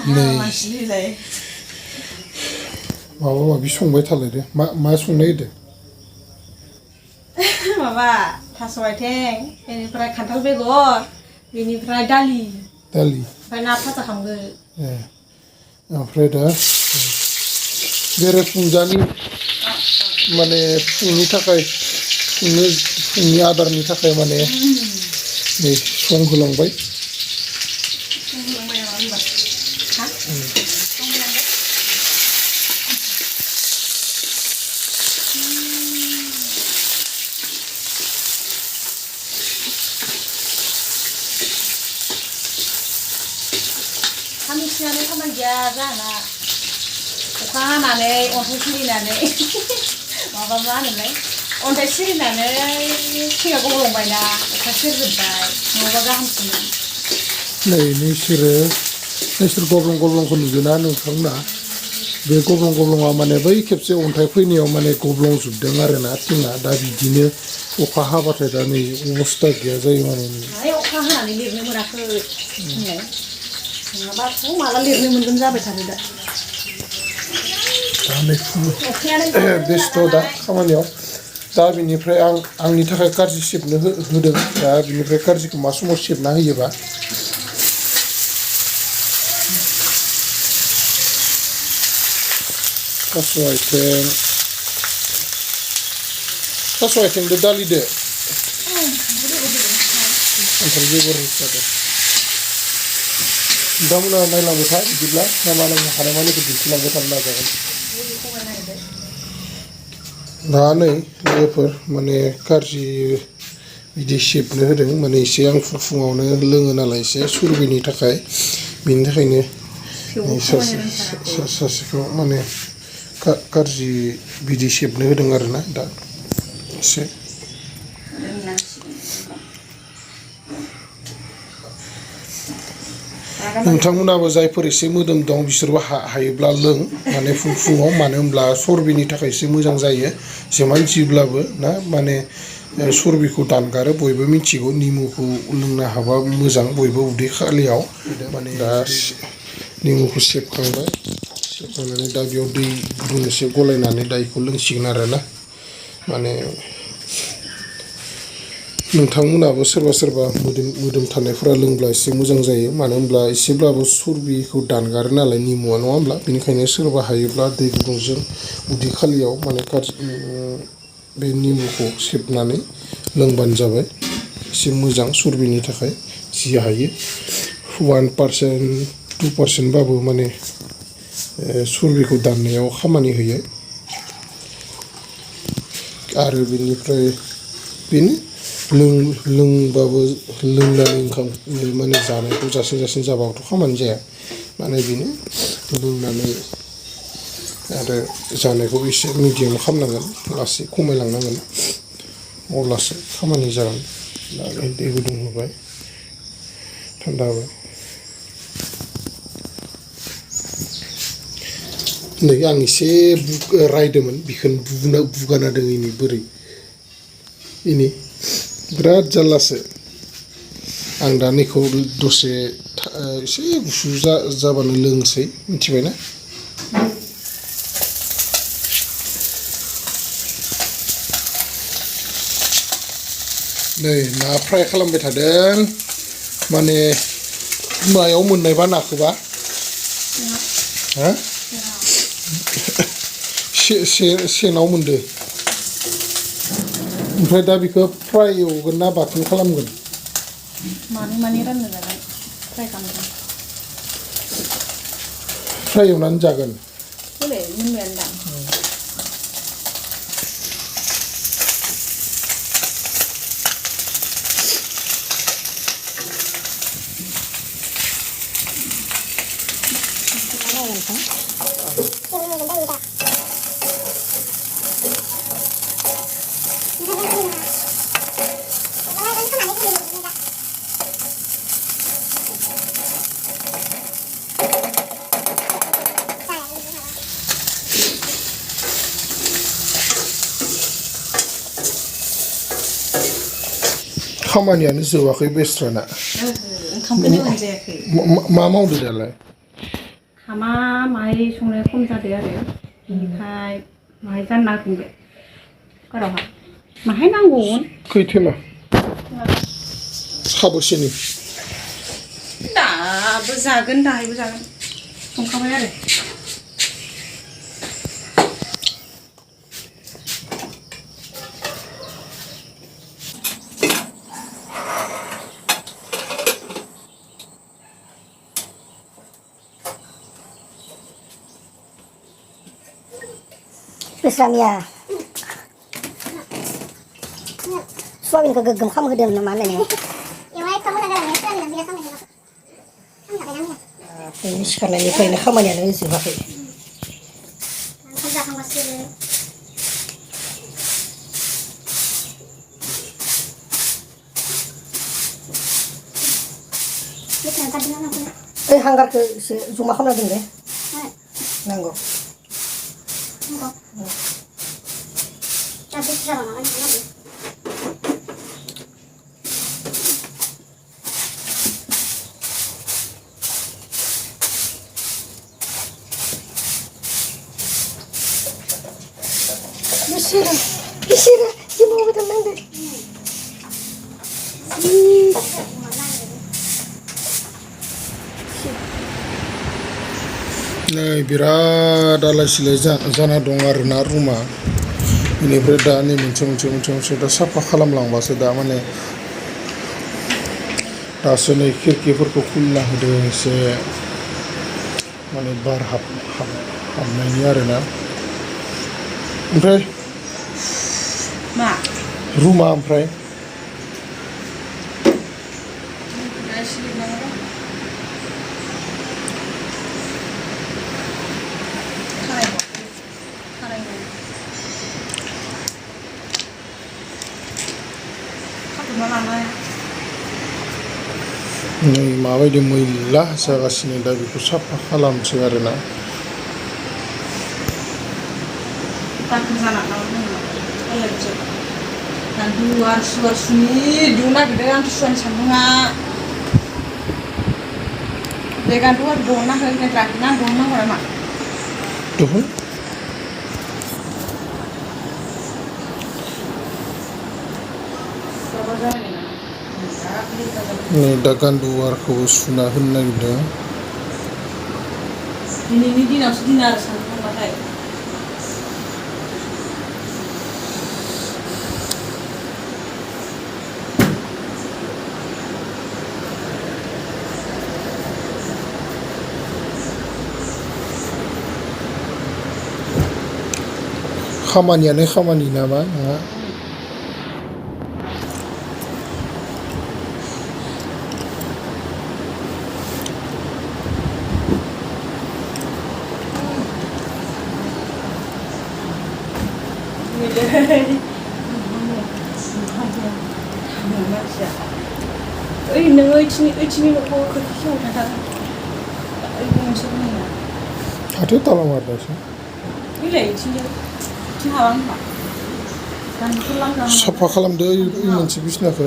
मानसिलिलाय माबा माबि संबाय थालायदो मा संनाय होदो माबा थास' आथिं बेनिफ्राय खान्थाल बेगर बेनिफ्राय दालि ओमफ्राय ना फाजा खालामगोन ओमफ्राय दा बेरेफुंजानि माने फुंनि थाखाय फुंनि आदारनि थाखाय माने नै संहोलांबाय साननैसोआनो खामानि गैया जाना अखा हानानै अन्थाइ सिरिनानै माबा मा होनोमोनलाय अन्थाइ सिरिनानै थिङा गब्लंबायना अखा सेरजोब्बाय नङाबा गाहामसिन नै नोंसोर गब्लं नुदोंना नोंथांमोना बे गब्लंआ माने बै खेबसे अन्थाइ फैनायाव माने गब्लंजोबदों आरोना थिङा दा बिदिनो अखा हाबाथाय दा नै अबस्था गैया जायो माने अखा हानानै लिरनो मोनाखै होनलाय नङाबाथ' माला लिरनो मोनगोन जाबाय थारो दा बेस्थ' दा खामानियाव दा बिनिफ्राय आंनि थाखाय गाज्रि सेबनो होदों दा बिनिफ्राय गाज्रिखौ मा समाव सेबना होयोबा थास' आथिंजों दालिदो ओमफ्राय बेगर होखादो नोंथांमोना नायलांबाय था बिदिब्ला मालायनि हानायमानिखौ दिन्थिलांबाय थानो नाजागोन दा नै लोगोफोर माने गाज्रि बिदि सेबनो होदों माने एसे आं फुङावनो लोङो नालाय एसे सुरबिनि थाखाय बिनि थाखायनो सासेखौ माने गाज्रि बिदि सेबनो होदों आरोना दा एसे नोंथांमोनाबो जायफोर एसे मोदोम दं बिसोरबो हायोब्ला लों माने फुङाव मानो होनब्ला सरबिनि थाखाय एसे मोजां जायो जेमान जिब्लाबो ना माने सरबिखौ दानगारो बयबो मिथिगौ निमुखौ लोंनो हाबा मोजां बयबो उदै खालियाव माने दा निमुखौ सेबखांनानै दा बेयाव दै गुदुं एसे गलायनानै दा बेखौ लोंसिगोन आरोना माने नोंथांमोनाबो सोरबा मोदोम थानायफोरा लोंब्ला एसे मोजां जायो मानो होनब्ला एसेब्लाबो सरबिखौ दानगारो नालाय निमुआ नङा होमब्ला बेनिखायनो सोरबा हायोब्ला दै गुदुंजों उदै खालियाव माने बे निमुखौ सेबनानै लोंबानो जाबाय एसे मोजां सरबिनि थाखाय जि हायो 1% 2% बाबो माने सरबिखौ दाननायाव खामानि होयो आरो बेनिफ्राय बेनो लोंबाबो लोंनानै ओंखाम माने जानायखौ जासिन जाबाबोथ' खामानि जाया माने बेनो लोंनानै आरो जानायखौ एसे मिडियाम खालामनांगोन लासै खमायलांनांगोन अब्लासो खामानि जागोन दा दै गुदुं होबाय थान्दा होबाय नै आं एसे रायदोंमोन बेखौनो बुगाना दङ इनि बोरै इनि बिराद जारलासो आं दा नैखौ दसे एसे गुसु जाबानो लोंसै मिथिबायना नै ना फ्राय खालामबाय थादों माने मायाव मोननायबा नाखौबा हा सेनाव मोनदो ओमफ्राय दा बेखौ फ्राय एवगोन ना बाथोन खालामगोन माने राननो जागोन फ्राय खालामगोन फ्राय एवनानै जागोन मोनबायानो दा खामानियानो जोबाखै बेस्राना ओंखामखौनो मोनजायाखै मा मावदो दालाय खामा माहाय संनाया खम जादों आरो बेनिखाय माहाय जानना होफिनबाय कुकारावहाय माहाय नांगौमोन खैथेला साबोसेनि दाबो जागोन दाहायबो जागोन संखाबाय आरो Besramnya suami ke gegem kamu ke dalam mana nih? Ini sekarang ini kayaknya kamu yang ini sih pakai. Hanggar ke rumah kamu lagi deh? Nanggo. Tapi siapa namanya lagi? Isira, gimana betul nanti? Nah, birat alasile jana dong arena rumah. Ini berada ni mencung sudah siapa kalam lang bahasa dah mana? Dah seni kiri-kiri kulah de se mana bar hab ni arena. Oke. mak Rumah oke. Ini mawai di muilah saya kasih dah biku siapa kalam sekarang. Kita ke sana kalau ayo coba. Dan luar sini duna dengan tujuan sama. Dengan luar dona hari ini terakhir dona mana mak? Tuh. Ini dagan luar kau sunnah hendak gitu. Ini dinar sama pakai. Khamani nama. Ada talam ada sih. Siapa kalam dia ini mencipis nak?